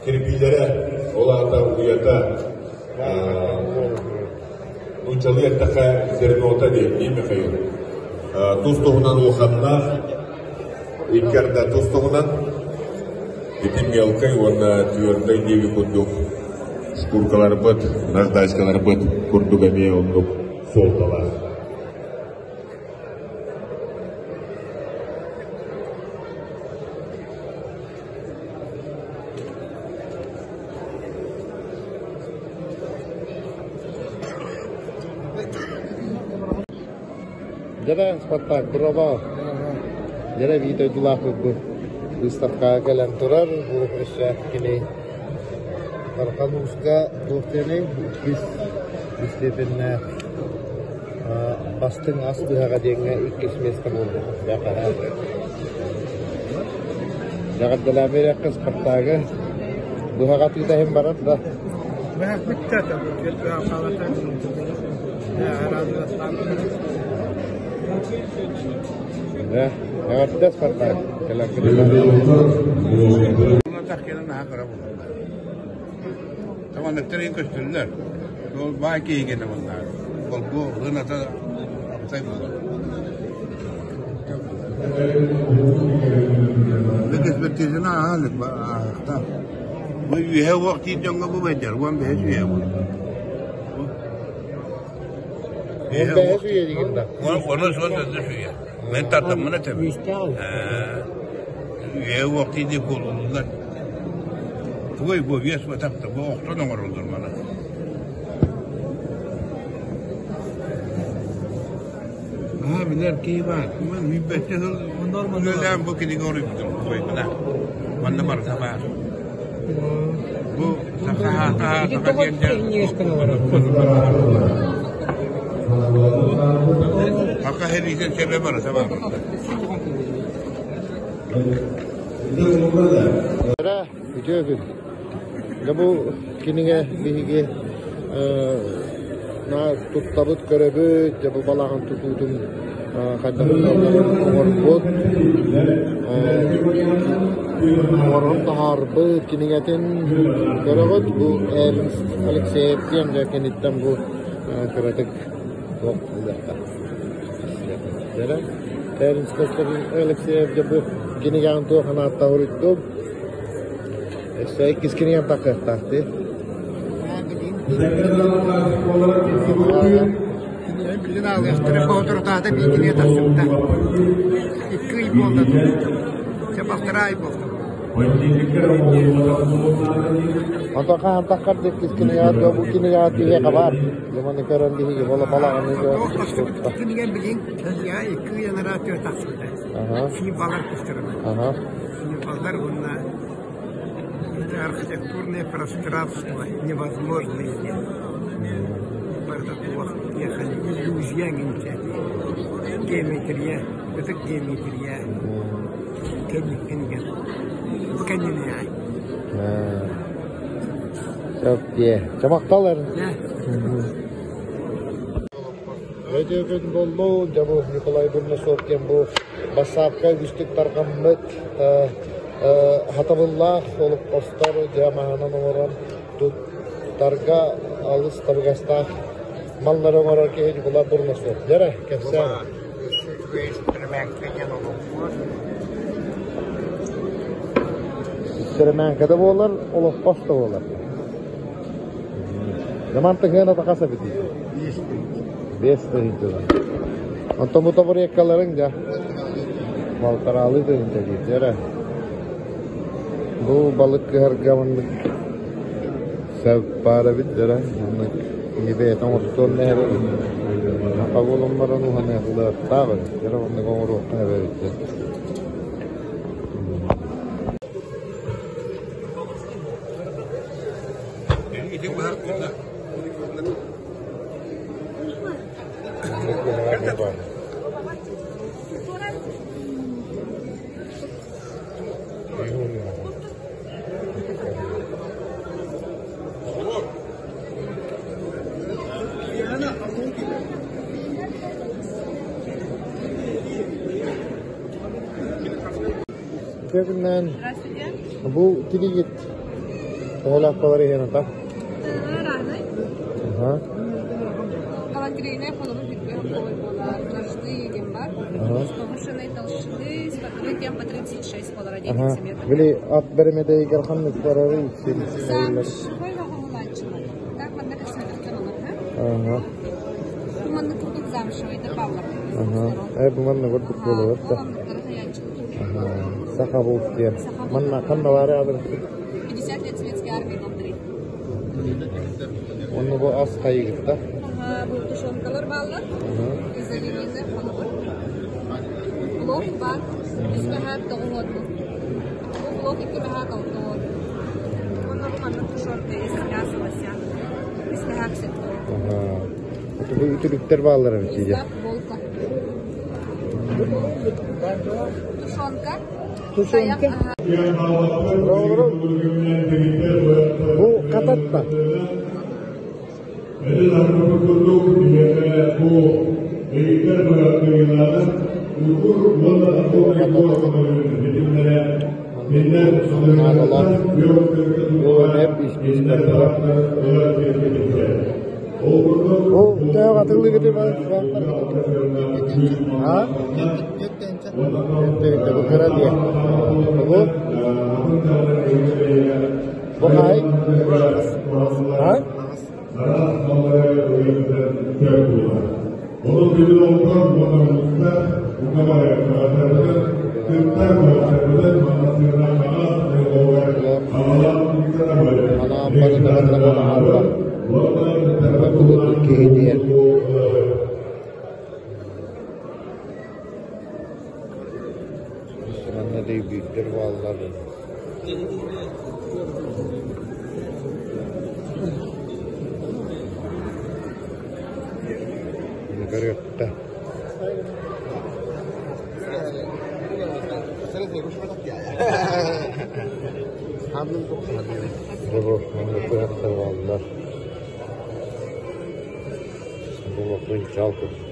Кирбиилэрэ, ол аата уйата, нууччалыы эттэххэ зернота диэн, дии Михаил. Тус туһунан улаханнаах, икки арда тус туһунан ити мелкай уонна твердой диэби курдук шкуркаларбыт, наждачкаларбыт курдук эмиэ оннук суолталаах. Дьэ, Спартак, браво! Дьэ, биир дойдулаахпыт бу выставкаҕа кэлэн турар. Бу өссө кини Дархан Ууска туох диэний иккис истиэпэннээх Бастыҥ ас быһаҕа диэҥҥэ иккис миэстэ буолбут. Эҕэрдэлээн биэриэххэ Спартагы. Быһаҕа атыыта иһин барар да. Быһах бүттэ Эҕэрдэ Спартак. Табанныктар көстөллөр. Ол баай киһигэ табаннаар. Болбу ыната абытай буолар. Экспертизаны ааһан ааһахта. Бу үөһэ уох диир дьоҥҥо бу бэйдэр, уон бэһис үйэ буолар. Уон бэһис үйэ дигин да? Ону суон төрдүс үйэ. Мен тардаммын этэбин. Үөһэ уох диир буолуллар. Тугуй бу үөс батахта бу охтон оҥороллор маны. Аа билэр киһи баар. Мен үүбэччэ сыл үлэлээн бу кинигэ оруйбутум буойбуна. Манна барыта баар. Бу саха хаата саха диэн Саха сэриитин сэбэ барыта баар. Үтүө күн. Дьэ бу кинигэ биһиги наар туттабыт, көрөбүт, дьэ бу балаҕан тутуутун хайдах оҥорбут, оҥорон таһаарбыт кинигэтин көрөҕүт. Бу Эрнст Алексеев диэн дьэ киниттэн бу кыратык туох ылыахха. Эрнст Алексеев дьэ бу кинигэҕин туох анааттаах уруйдуҥ? Өссө иккис кинигэм тахсыахтаах дии. Билин аалыахтара соторутаата биир кинигэ тахсыбыта. Икки ый буолла Чэ балтараа ый буолла. Онтон хаһан таххар иккис кинигэҕэ бу кинигэҕэ киһиэхэ баар. Дьэ көрөн биһиги бола балаҕаны Тахсыбыт кинигэ билин икки ый анараа өттүгэр тахсыбыта. Фибалар тустарынан. Фибалар уонна Это архитектурное пространство невозможное диэн. Барыта туох ехали иллюзия инчэ. Геометрия, ытык геометрия. Кэнниккин Бу кэннинэ Сөп дии. Чамактал эрин. Өтө күн боллу, дьэ бу Николай Бурнашов диэн бу бассаапка үгүстүк тарҕаммыт хатабыллаах олоппостор дьэ маһынан оҥорон туттарга алыс табыгастаах маллары оҥорор киһи Николай Бурнашов. Дьэ кэпсээн. Стеремянка да буолар, олоппос да буолар. Мантан сыаната хас эбитий? 5 тыһыынчадан. Онтон бу табуреткаларыҥ дьэ балтараалыы тыһыынча диир эрэ. Бу балык кыһарга маннык сөп баар эбит дьэрэ. Маннык киһи бэйэтэ оҥостуон нэһэр эбит. Саха буолан баран уһаныахтаах эбит. Дьэрэ маннык оҥоруохха эбит дьэ. Үтүө күннээн бу тилигит. Төһөлөөх буолар иһиэн ата? Разный. Аха. Галантерейная холобур бүткүн оптовой буолар. Ножные диэн бар. Повышенной толщины с покрытием по 36 буолар 9 Аха. сантиметр. Били ат бэрэмэдэйигэр ханнык барарый? Замшевой оҕоһулааччылар. Так манна кэпсэтэхтэр олор, ха? Аха. Бу маннык курдук замшевойдар бааллар. Аха. Э, бу манна курдук буолуо да. Ол хаяччылар. Аха. Саха булт диэн. Манна ханна баары аадыр? 50 лет советской армии, дом 3. Онно бу ас хайыгыт да? Ага, бу тушенкалар бааллар. Из оленины холобур. Плов бар. Үс баһаар тоҕуһуот бу. Бу плов икки баһаар алтуот. Онно бу маннык тушенка из мяса лося. Үс баһаар сеттуот. Аха. Бу үтүлүктэр бааллар эбит дии. Волка. Тушенка. Тушенка? Бу кататта. Наадалаах ЛНР испиискэрдэрэ. Бу төһө атыллыгыты А? Бу кыра диэ. Бу? Бу хай? А? Анаан бары даҕанна хаалла. Киһи диэн. Манна дөйбүүрдэр бааллар. Көрүөххэ. Бу манна кыһаттар бааллар. Бу бакынчал курдук.